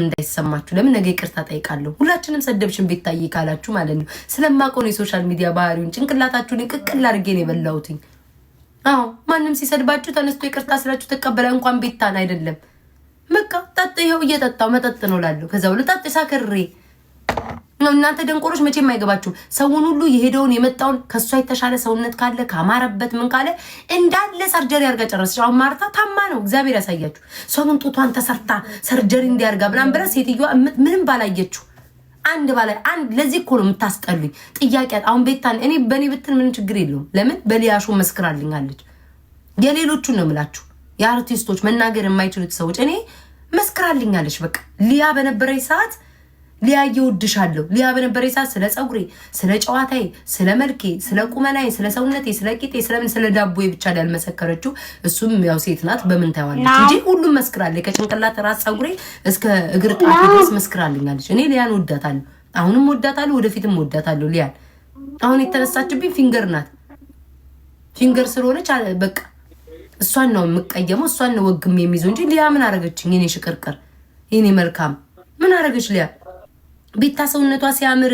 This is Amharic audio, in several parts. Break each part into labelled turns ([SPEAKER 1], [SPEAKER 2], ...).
[SPEAKER 1] እንዳይሰማችሁ። ለምን ነገ ይቅርታ ጠይቃለሁ። ሁላችንም ሰደብሽን ቤታዬ ካላችሁ ማለት ነው። ስለማውቀው ነው የ social media ባህሪውን። ጭንቅላታችሁን ቅቅል አድርጌ ነው የበላሁትኝ። አዎ፣ ማንም ሲሰድባችሁ ተነስቶ ይቅርታ ስላችሁ ተቀበለ። እንኳን ቤታን አይደለም፣ በቃ ጠጥ፣ ይኸው እየጠጣው መጠጥ ነው ላለሁ። ከዛ ብሎ ጠጥ ሳክሬ ነው። እናንተ ደንቆሮች መቼም አይገባችሁም። ሰውን ሁሉ የሄደውን የመጣውን ከእሷ የተሻለ ሰውነት ካለ፣ ካማረበት፣ ምን ካለ እንዳለ surgery አድርጋ ጨረሰች። አሁን ማርታ ታማ ነው፣ እግዚአብሔር ያሳያችሁ። እሷ ግን ጡቷን ተሰርታ surgery እንዲያርጋ ምናምን ብላ ሴትዮዋ ምንም ባላየችው አንድ ባላ አንድ። ለዚህ እኮ ነው የምታስጠሉኝ። ጥያቄ አሁን ቤታን እኔ በእኔ ብትል ምንም ችግር የለውም። ለምን በሊያሾ መስክራልኛለች። የሌሎቹን ነው የምላችሁ፣ የአርቲስቶች መናገር የማይችሉት ሰዎች እኔ መስክራልኛለች። በቃ ሊያ በነበረች ሰዓት፣ ሊያ እወድሻለሁ። ሊያ በነበረች ሰዓት ስለ ፀጉሬ፣ ስለ ጨዋታዬ፣ ስለ መልኬ፣ ስለ ቁመናዬ፣ ስለ ሰውነቴ፣ ስለ ቂጤ፣ ስለምን ስለ ዳቦዬ ብቻ ያልመሰከረችው እሱም ያው ሴት ናት፣ በምን ታየዋለች እንጂ ሁሉም መስክራለች። ከጭንቅላት ራስ ፀጉሬ እስከ እግር ጣቴ ድረስ መስክራልኛለች። እኔ ሊያን ወዳታለሁ፣ አሁንም ወዳታለሁ፣ ወደፊትም ወዳታለሁ። ሊያን አሁን የተነሳችብኝ ፊንገር ናት። ፊንገር ስለሆነች በቃ እሷን ነው የምቀየመው፣ እሷን ነው ወግም የሚይዘው እንጂ ሊያ ምን አረገችኝ? የኔ ሽቅርቅር፣ የኔ መልካም ምን አረገች ሊያ? ቤታ ሰውነቷ ሲያምር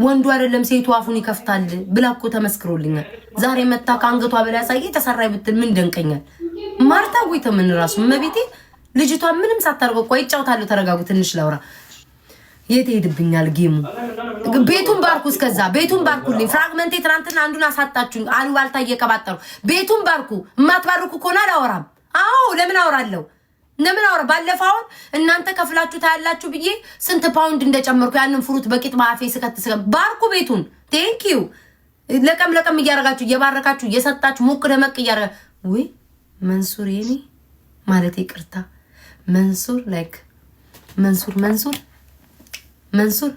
[SPEAKER 1] ወንዱ አይደለም ሴቱ አፉን ይከፍታል ብላ እኮ ተመስክሮልኛል። ዛሬ መታ ከአንገቷ በላይ ያሳየ ተሰራይ ብትል ምን ደንቀኛል? ማርታ ጎይተ ምን ራሱ እመቤቴ ልጅቷ ምንም ሳታርገው እኮ ይጫወታሉ። ተረጋጉ፣ ትንሽ ላውራ። የት ሄድብኛል game ኡ? ቤቱን ባርኩ፣ እስከዛ ቤቱን ባርኩልኝ። ፍራግመንቴ ትናንትና አንዱን አሳጣችሁኝ፣ አሉባልታ እየቀባጠሩ። ቤቱን ባርኩ። የማትባርኩ ከሆነ አላወራም። አዎ፣ ለምን አወራለሁ? ለምን አወራ? ባለፈው አሁን እናንተ ከፍላችሁ ታያላችሁ ብዬ ስንት ፓውንድ እንደጨመርኩ ያንን fruit በቂጥ በአፌ ስከት ስከ ባርኩ ቤቱን። Thank you። ለቀም ለቀም እያረጋችሁ፣ እየባረካችሁ፣ እየሰጣችሁ፣ ሞቅ ደመቅ እያረጋ። ውይ መንሱር፣ የኔ ማለት ይቅርታ፣ መንሱር like መንሱር መንሱር መንሱር፣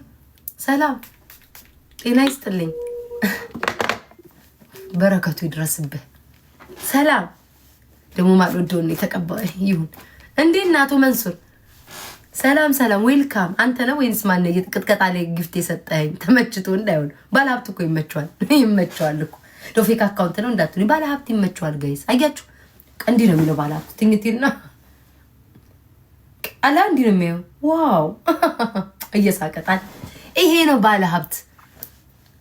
[SPEAKER 1] ሰላም ጤና ይስጥልኝ። በረከቱ ይድረስብህ። ሰላም ደግሞ ማልወደውን የተቀባ ይሁን። እንዴ እናቶ መንሱር፣ ሰላም ሰላም፣ welcome። አንተ ነው ወይንስ ማነው ቅጥቀጣ ላይ gift የሰጠኸኝ? ተመችቶ እንዳይሆን። ባለሀብት እኮ ይመቸዋል፣ ይመቸዋል እኮ። Fake account ነው እንዳትሉኝ። ባለሀብት ይመቸዋል። Guys፣ አያችሁ፣ እንዲህ ነው የሚለው ባለሀብት። ትኝቲና አላ እንዲህ ነው የሚያየው። Wow፣ እየሳቀጣል። ይሄ ነው ባለሀብት።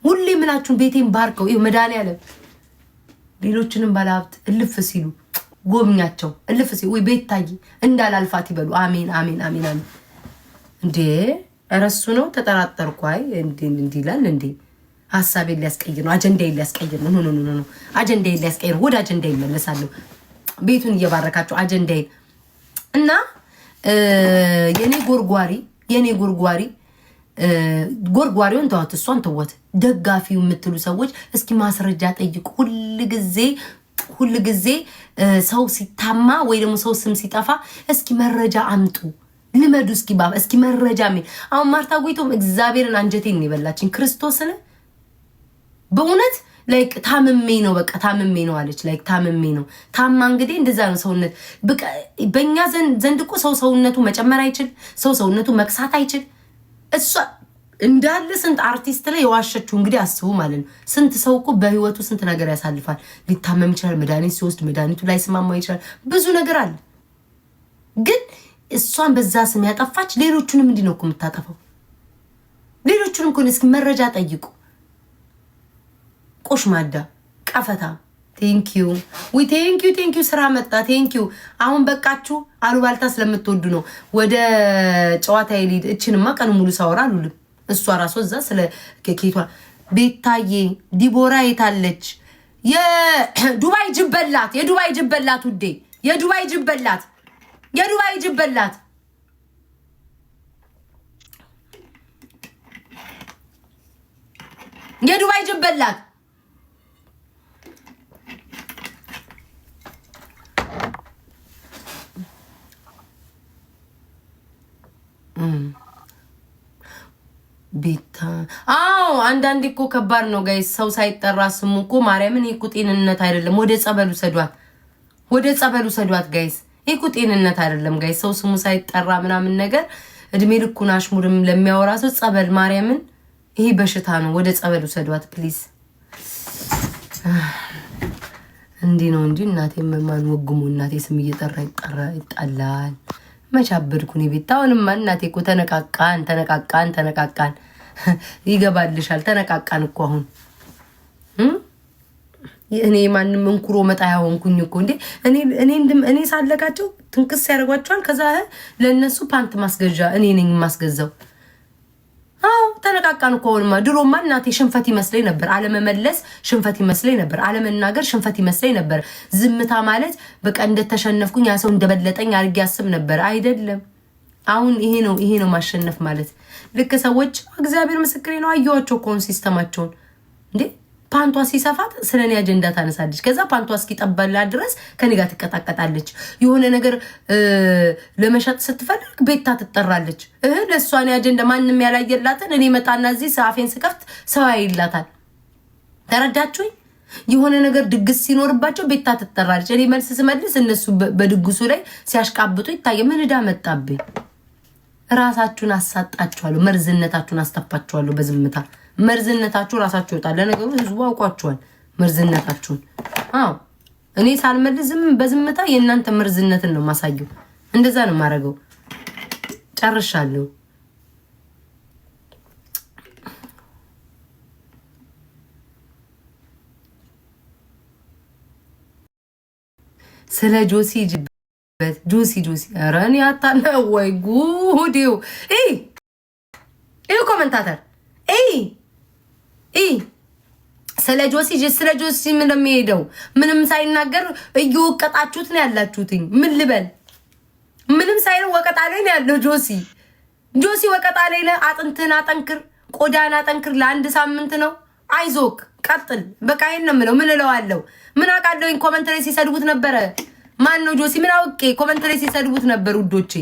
[SPEAKER 1] ሁሌ ምላችሁን ቤቴን ባርከው ይኸው መድኃኒዓለም ሌሎችንም ባለሀብት እልፍ ሲሉ ጎብኛቸው። እልፍ ሲሉ ወይ ቤታዬ እንዳላልፋት ይበሉ። አሜን አሜን አሜን አሜን። እንዴ እረሱ ነው ተጠራጠርኩ። አይ እንዴ እንዲህ ይላል እንዴ፣ ሀሳቤን ሊያስቀይር ነው፣ አጀንዳዬን ሊያስቀይር ነው። No, no, no, no፣ አጀንዳዬን ሊያስቀይር ነው። ወደ አጀንዳ ይመለሳለሁ። ቤቱን እየባረካቸው አጀንዳዬን እና የኔ ጎርጓሪ ጎርጓሪውን ተዋት፣ እሷን ተዋት። ደጋፊው የምትሉ ሰዎች እስኪ ማስረጃ ጠይቁ። ሁል ጊዜ ሁል ጊዜ ሰው ሲታማ ወይ ደግሞ ሰው ስም ሲጠፋ እስኪ መረጃ አምጡ፣ ልመዱ። እስኪ ባ እስኪ መረጃ የሚል። አሁን ማርታ ጎይቶም እግዚአብሔርን አንጀቴን የበላችኝ፣ ክርስቶስን በእውነት። Like ታምሜ ነው፣ በቃ ታምሜ ነው አለች። Like ታምሜ ነው። ታማ እንግዲህ እንደዛ ነው ሰውነት። በእኛ ዘንድ እኮ ሰው ሰውነቱ መጨመር አይችል፣ ሰው ሰውነቱ መክሳት አይችል። እሷ እንዳለ ስንት አርቲስት ላይ የዋሸችው እንግዲህ አስቡ ማለት ነው። ስንት ሰው እኮ በህይወቱ ስንት ነገር ያሳልፋል። ሊታመም ይችላል። መድኃኒት ሲወስድ መድኃኒቱ ላይስማማ ይችላል። ብዙ ነገር አለ። ግን እሷን በዛ ስም ያጠፋች ሌሎቹንም እንዲህ ነው እኮ የምታጠፋው። ሌሎቹንም እኮ እስኪ መረጃ ጠይቁ። ቆሽማዳ ቀፈታ። Thank you we thank you, thank you። ስራ መጣ። Thank you። አሁን በቃችሁ። አሉባልታ ስለምትወዱ ነው። ወደ ጨዋታ ልሂድ። እችንማ ቀኑ ሙሉ ሳወራ አሉልም። እሷ ራሷ እዛ ስለ ኬቷ። ቤታዬ ዲቦራ የታለች? የዱባይ ጅብ በላት። የዱባይ ጅብ በላት ውዴ። የዱባይ ጅብ በላት። የዱባይ ጅብ በላት። የዱባይ ጅብ በላት። ቤታ አዎ፣ አንዳንዴ እኮ ከባድ ነው guys። ሰው ሳይጠራ ስሙ እኮ ማርያምን፣ ይሄ እኮ ጤንነት አይደለም። ወደ ጸበሉ ሰዷት፣ ወደ ጸበሉ ሰዷት guys። ይሄ እኮ ጤንነት አይደለም guys። ሰው ስሙ ሳይጠራ ምናምን ነገር እድሜ ልኩን አሽሙርም ለሚያወራ ሰው ጸበል፣ ማርያምን፣ ይሄ በሽታ ነው። ወደ ጸበሉ ሰዷት please። እንዲህ ነው እንጂ እናቴ ማን ወግሞ እናቴ ስም እየጠራ ይጣላል። መች አበድኩ እኔ ቤት። አሁንማ እናቴ እኮ ተነቃቃን፣ ተነቃቃን፣ ተነቃቃን። ይገባልሻል። ተነቃቃን እኮ አሁን። እኔ ማንም እንኩሮ መጣያ ሆንኩኝ እኮ እንዴ። እኔ ሳለቃቸው ትንክስ ያደርጓቸዋል። ከዛ ለእነሱ ፓንት ማስገዣ እኔ ነኝ የማስገዛው። አዎ ተነቃቃን እኮ አሁንማ። ድሮማ እናቴ ሽንፈት ይመስለኝ ነበር። አለመመለስ ሽንፈት ይመስለኝ ነበር። አለመናገር ሽንፈት ይመስለኝ ነበር። ዝምታ ማለት በቃ እንደተሸነፍኩኝ፣ ያ ሰው እንደበለጠኝ አድርጌ አስብ ነበር። አይደለም። አሁን ይሄ ነው፣ ይሄ ነው ማሸነፍ ማለት። ልክ ሰዎች፣ እግዚአብሔር ምስክሬ ነው፣ አየኋቸው እኮ አሁን system ኣቸውን እንዴ። ፓንቷ ሲሰፋት ስለ እኔ አጀንዳ ታነሳለች። ከዛ ፓንቷ እስኪጠበላ ድረስ ከኔ ጋር ትቀጣቀጣለች። የሆነ ነገር ለመሸጥ ስትፈልግ ቤታ ትጠራለች። እህ ለእሷ እኔ አጀንዳ ማንም ያላየላትን እኔ መጣና እዚህ አፌን ስከፍት ሰው ያይላታል። ተረዳችሁኝ? የሆነ ነገር ድግስ ሲኖርባቸው ቤታ ትጠራለች። እኔ መልስ ስመልስ እነሱ በድግሱ ላይ ሲያሽቃብጡ ይታየ። ምን ዕዳ መጣብኝ? ራሳችሁን አሳጣችኋለሁ። መርዝነታችሁን አስተፋችኋለሁ። በዝምታ መርዝነታችሁ ራሳችሁ ይወጣል። ለነገሩ ህዝቡ አውቋችኋል መርዝነታችሁን። አዎ፣ እኔ ሳልመልስ ዝም በዝምታ የእናንተ መርዝነትን ነው የማሳየው። እንደዛ ነው የማደርገው። ጨርሻለሁ። ስለ ጆሲ ጅበት ጆሲ ጆሲ፣ ኧረ እኔ አታነ ወይ ጉድ! ይኸው commentator ስለ ጆሲ፣ ስለ ጆሲ ምን ነው የሚሄደው? ምንም ሳይናገር እየወቀጣችሁት ነው ያላችሁትኝ። ምን ልበል? ምንም ሳይል ወቀጣ ላይ ነው ያለው ጆሲ። ጆሲ ወቀጣ ላይ ነህ። አጥንትህን አጠንክር፣ ቆዳን አጠንክር። ለአንድ ሳምንት ነው። አይዞክ፣ ቀጥል። በቃ ይሄን ነው የምለው። ምን እለዋለሁ? ምን አውቃለሁኝ? Comment ላይ ሲሰድቡት ነበረ። ማን ነው ጆሲ? ምን አውቄ? Comment ላይ ሲሰድቡት ነበር ውዶቼ።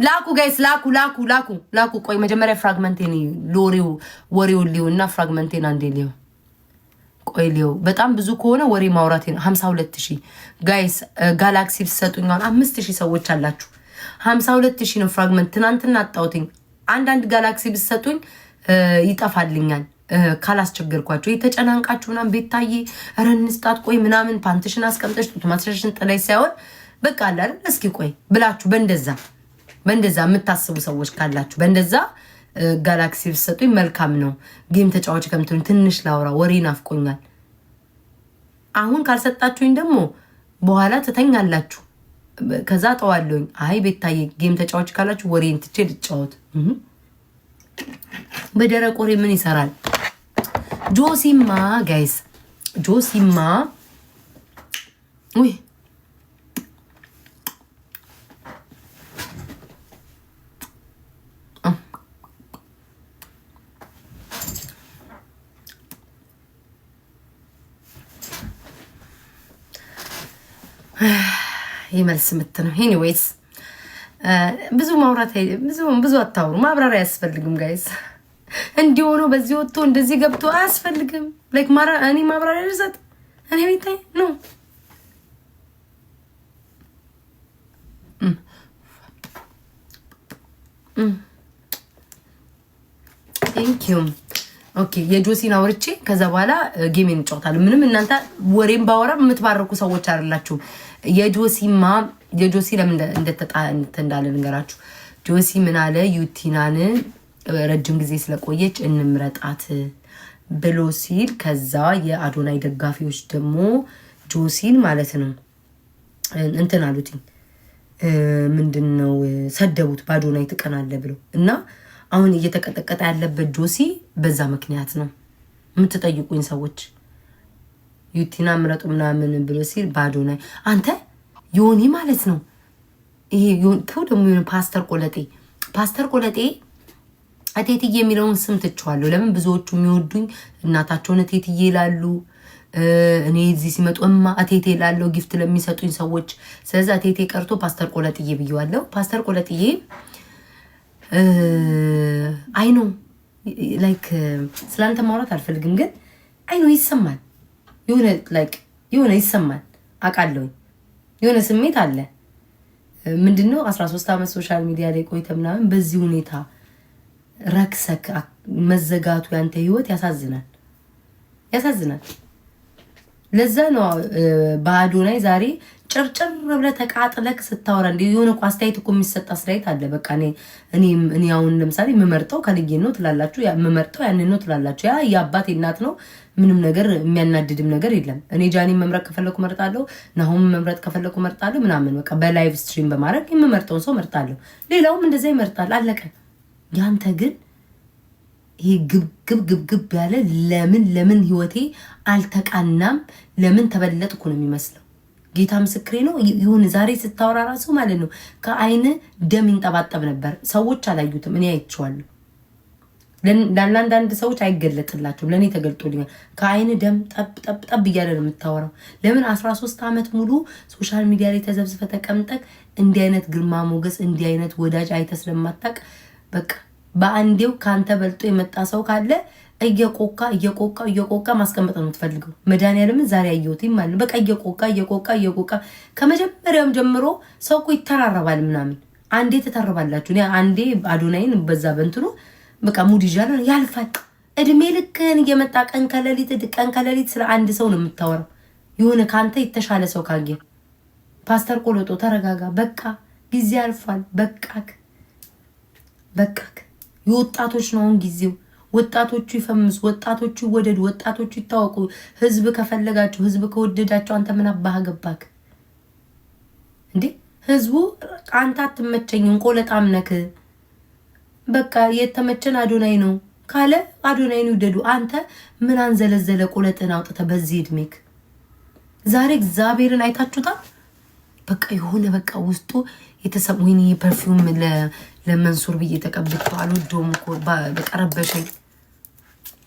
[SPEAKER 1] ላኩ guys፣ ላኩ፣ ላኩ፣ ላኩ፣ ላኩ። ቆይ መጀመሪያ fragment ኤን ሎሬው ወሬውን ሊው እና fragment ኤን አንዴ ሊው። ቆይ ሊው። በጣም ብዙ ከሆነ ወሬ ማውራት ነው። 52,000 guys፣ galaxy ብትሰጡኝ አሁን 5,000 ሰዎች አላችሁ። 52,000 ነው fragment። ትናንትና አጣሁትኝ። አንዳንድ ጋላክሲ ብትሰጡኝ ይጠፋልኛል። ካላስቸገርኳቸው የተጨናንቃችሁ ምናምን ቤታዬ ኧረ እንስጣት ቆይ ምናምን ፓንትሽን አስቀምጠሽ ጡት ማስረሽን ጥለሽ ሳይሆን በቃ አለ አይደል፣ እስኪ ቆይ ብላችሁ በእንደዛ በእንደዛ የምታስቡ ሰዎች ካላችሁ በእንደዛ ጋላክሲ ብትሰጡኝ መልካም ነው። Game ተጫዋች ከምትሉኝ ትንሽ ላውራ፣ ወሬ ናፍቆኛል። አሁን ካልሰጣችሁኝ ደግሞ በኋላ ትተኛላችሁ። ከዛ ጠዋለሁኝ። አይ ቤታዬ game ተጫዋች ካላችሁ ወሬን ትቼ ልጫወት። በደረቅ ወሬ ምን ይሰራል? ጆሲማ guys፣ ጆሲማ ውይ፣ የመልስ ምት ነው። Anyways ብዙ ማውራት፣ ብዙ ብዙ አታውሩ። ማብራሪያ አያስፈልግም guys። እንዲህ ሆኖ በዚህ ወጥቶ እንደዚህ ገብቶ አያስፈልግም። Like እኔ ማብራሪያ ልሰጥ እኔ ቤታይ no። Thank you, okay። የጆሲን አውርቼ ከዛ በኋላ game ኤን እንጫወታለን። ምንም እናንተ ወሬም ባወራ የምትባረኩ ሰዎች አይደላችሁም። የጆሲማ የጆሲ ለምን እንዳለ ልንገራችሁ። ጆሲ ምን አለ? ዩቲናን ረጅም ጊዜ ስለቆየች እንምረጣት ብሎ ሲል ከዛ የአዶናይ ደጋፊዎች ደግሞ ጆሲን ማለት ነው እንትን አሉትኝ፣ ምንድን ነው፣ ሰደቡት፣ በአዶናይ ትቀናለ ብለው። እና አሁን እየተቀጠቀጠ ያለበት ጆሲ በዛ ምክንያት ነው። የምትጠይቁኝ ሰዎች ዩቲና ምረጡ ምናምን ብሎ ሲል በአዶናይ አንተ ዮኒ ማለት ነው። ይሄ ደግሞ ፓስተር ቆለጤ፣ ፓስተር ቆለጤ እቴትዬ የሚለውን ስም ትቼዋለሁ። ለምን? ብዙዎቹ የሚወዱኝ እናታቸውን እቴትዬ ይላሉ። እኔ እዚህ ሲመጡ እማ እቴቴ ላለው gift ለሚሰጡኝ ሰዎች። ስለዚህ እቴቴ ቀርቶ ፓስተር ቆለጥዬ ብዬዋለሁ። ፓስተር ቆለጥዬ፣ I know like ስለአንተ ማውራት አልፈልግም፣ ግን I know ይሰማል። የሆነ like የሆነ ይሰማል፣ አውቃለሁኝ። የሆነ ስሜት አለ። ምንድነው፣ 13 ዓመት social media ላይ ቆይተ ምናምን በዚህ ሁኔታ ረክሰክ መዘጋቱ ያንተ ህይወት ያሳዝናል፣ ያሳዝናል። ለዛ ነው በአዶናይ ዛሬ ጭርጭር ብለህ ተቃጥለክ ስታወራ እንደ የሆነ እኮ አስተያየት እኮ የሚሰጥ አስተያየት አለ። በቃ እኔ አሁን ለምሳሌ የምመርጠው ከልዬን ነው ትላላችሁ፣ የምመርጠው ያንን ነው ትላላችሁ። ያ የአባት እናት ነው። ምንም ነገር የሚያናድድም ነገር የለም። እኔ ጃኒ መምረጥ ከፈለኩ መርጣለሁ፣ ናሆም መምረጥ ከፈለኩ መርጣለሁ፣ ምናምን በቃ በ live stream በማድረግ የምመርጠውን ሰው መርጣለሁ። ሌላውም እንደዛ ይመርጣል። አለቀ። ያንተ ግን ይሄ ግብግብ ግብግብ ያለ ለምን ለምን ህይወቴ አልተቃናም፣ ለምን ተበለጥኩ ነው የሚመስለው። ጌታ ምስክሬ ነው። ይሁን ዛሬ ስታወራ ራሱ ማለት ነው ከአይን ደም ይንጠባጠብ ነበር። ሰዎች አላዩትም፣ እኔ አይቼዋለሁ። ለአንዳንድ ሰዎች አይገለጥላቸውም፣ ለእኔ ተገልጦልኛል። ከአይን ደም ጠብ ጠብ ጠብ እያለ ነው የምታወራው። ለምን 13 ዓመት ሙሉ social media ላይ ተዘብዝፈ ተቀምጠቅ እንዲህ አይነት ግርማ ሞገስ፣ እንዲህ አይነት ወዳጅ አይተ ስለማታቅ በቃ በአንዴው ከአንተ በልጦ የመጣ ሰው ካለ እየቆካ እየቆካ እየቆካ ማስቀመጥ ነው የምትፈልገው። መድኃኒዓለምን ዛሬ አየሁት ማለት ነው። በቃ እየቆካ እየቆካ እየቆካ ከመጀመሪያውም ጀምሮ ሰው እኮ ይተራረባል ምናምን። አንዴ ትተርባላችሁ። እኔ አንዴ አዶናይን በዛ በእንትኑ በቃ mood ይዣለሁ፣ ያልፋል። እድሜ ልክህን እየመጣ ቀን ከሌሊት ቀን ከሌሊት ስለ አንድ ሰው ነው የምታወራው። የሆነ ከአንተ የተሻለ ሰው ካየ ፓስተር ቆሎጦ ተረጋጋ። በቃ ጊዜ አልፏል። በቃክ በቃክ። የወጣቶች ነው አሁን ጊዜው። ወጣቶቹ ይፈምሱ፣ ወጣቶቹ ይወደዱ፣ ወጣቶቹ ይታወቁ። ህዝብ ከፈለጋቸው፣ ህዝብ ከወደዳቸው አንተ ምን አባህ ገባክ እንዴ? ህዝቡ አንተ አትመቸኝም፣ ቆለጣም ነክ፣ በቃ የተመቸን አዶናይ ነው ካለ አዶናይን ይውደዱ። አንተ ምን አንዘለዘለ ቆለጥን አውጥተህ በዚህ እድሜክ? ዛሬ እግዚአብሔርን አይታችሁታል። በቃ የሆነ በቃ ውስጡ የተሰማ ወይኔ perfume ለመንሱር ብዬ ተቀብቼው አልወደውም እኮ፣ በቃ ረበሸኝ፣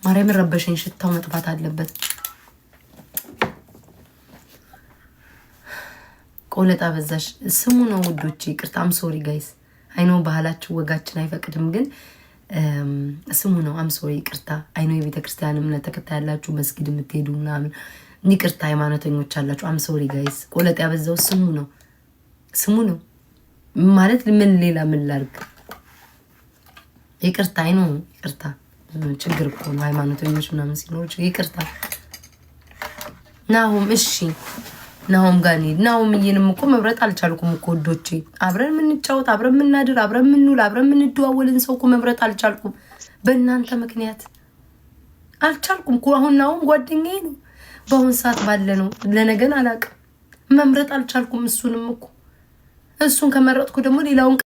[SPEAKER 1] ማርያምን ረበሸኝ። ሽታው መጥፋት አለበት። ቆለጣ በዛሽ ስሙ ነው ውዶች፣ ይቅርታ። I'm sorry guys፣ I know ባህላችን ወጋችን አይፈቅድም፣ ግን ስሙ ነው። I'm sorry፣ ይቅርታ። I know የቤተ ክርስቲያን እምነት ተከታይ ያላችሁ፣ መስጊድ የምትሄዱ ምናምን ይቅርታ፣ ሃይማኖተኞች አላችሁ። I'm sorry guys፣ ቆለጥ ያበዛው ስሙ ነው፣ ስሙ ነው ማለት ምን ሌላ ምን ላርግ? ይቅርታ፣ I know ይቅርታ። ችግር እኮ ነው ሃይማኖተኞች ምናምን ሲኖሩ ይቅርታ። ናሁም እሺ፣ ናሆም ጋር እንሂድ። ናሆም እየንም እኮ መምረጥ አልቻልኩም እኮ ወዶቼ። አብረን የምንጫወት፣ አብረን የምናድር፣ አብረን የምንውል፣ አብረን የምንደዋወልን ሰው እኮ መምረጥ አልቻልኩም። በእናንተ ምክንያት አልቻልኩም እኮ። አሁን ናሆም ጓደኛዬ ነው። በአሁን ሰዓት ባለ ነው፣ ለነገን አላውቅም። መምረጥ አልቻልኩም። እሱንም እኮ እሱን ከመረጥኩ ደግሞ ሌላውን